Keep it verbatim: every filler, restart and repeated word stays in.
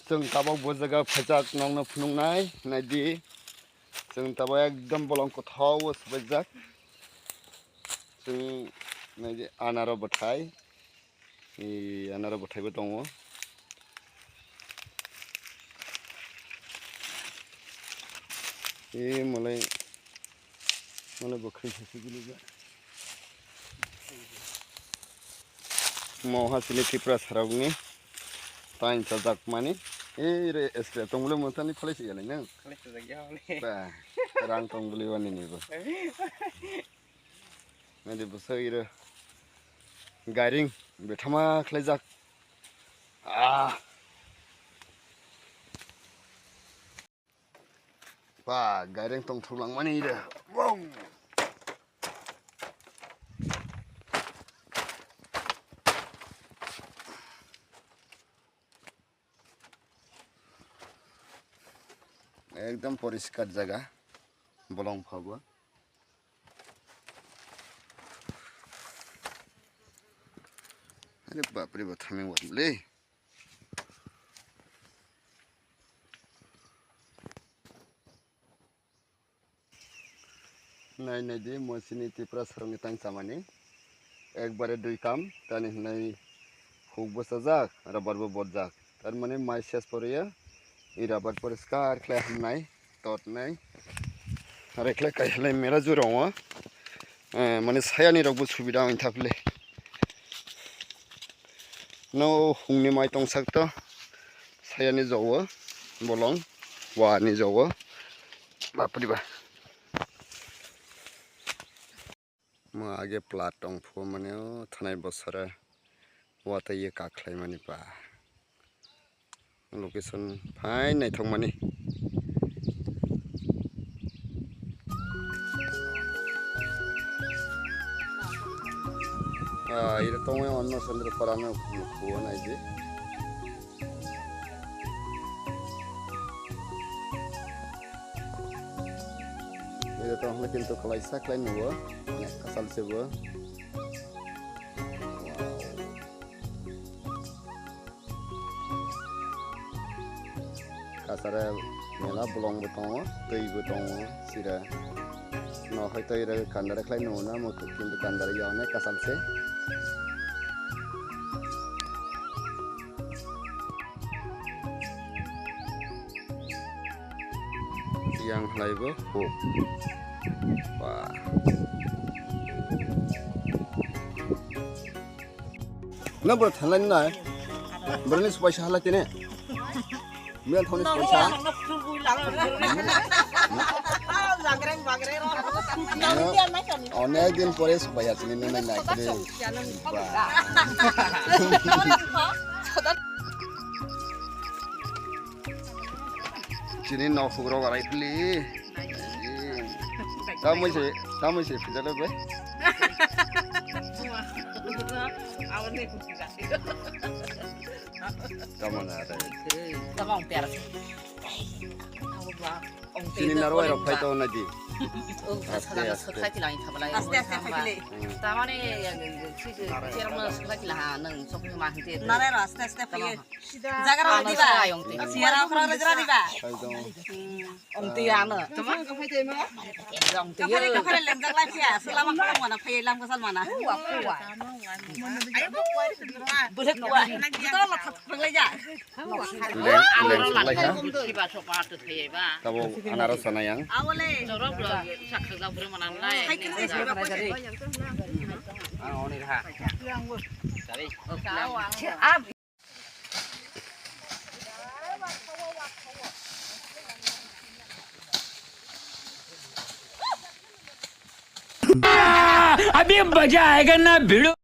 Chwng tabok bo jaga phaijak nokno phunuknai, naidi. Chwng tabok ekdom bolong kwthao swbaijak. Chwng naidi anaro bwthai. Ee, anaro bwthaibo tongo. Ee, malai, malai bo khaisa se gwnijak. Mo ha chini Tripura sarokni tain chajak mani. Ee, re, esre tong bole mo tani kholai se yalai nang. Kholai se jak ya, ole. Ba, rang tong bole wani ni bo. Nadi bwswk iro gairing bethama khlaijak. Ah. Ba, gairing tongthok langmani iro. Wow. Ekdom poriskar jaga, bolong phago. Are bapre ba, thaming wale. Nai nai di, mo chini Tripura sarokni tang chamani. Ekbare dui kam, tani hinai huk bo chajak, rubber bo borjak. Tar mane mai ses poriya, i rubber poriskar khlai hamnai, totnai. Are khlai kai halai mera jura o. Eh, mane sayani rok bo subida wng thaple. No hungni mai tongsak to. Sayani jogo bolong, wani jogo. Bapri ba. Mo age plat tong phu mane o thanai bosora wataiye kakhlai mani pa. Location fine naithok mani. Ah, iro tongwi onno Chandrapara no khuo naidi. Iro tong hwnle kintu kwlaisa khlai nugo, onek kwchal se bo. Wow. Kasare mela bolong bo tongo, twi bo tongo, sira. No hoito iro kandare khlai nugo na, mo kintu kandare ya onek kwchal se. Yang halai bo huk. Ba. Na bro thanglai nai. Bro ni supai sa halai tene. Miyan thoni supai sa. Onek din pore supai ya tini nai nai kre. Ba. Chini nok hugrok arai pili. Tamoi se, tamoi se pijalo be. Tamana arai. Tamang per. Chini narwai rok phai to nadi. Aste, aste. Aste, aste, phai le. Tamani, chini, chini, chini, chini, nang sok ma hite. Nare ro, aste, aste, phai. Jaga rw diba? Siya rw khoro rw jra diba? Ong twi ano. Tama ka phai tei ma? Ong twi. Ka phai ka phai lengjak lai phiya. Sala ma khoro mana phai lam ka sal mana. Wa wa. Bwlek wa. Dol thak thak lai ja. Leng leng lai ha. Siba sok ma tu thai ba. Tabo anaros sana yang. Awole. Jorok lo sak khak jabur mana lai. Hai kiri dai siba ko. Ang oni ha. Sari. अभी मजा आएगा ना भिड़ो।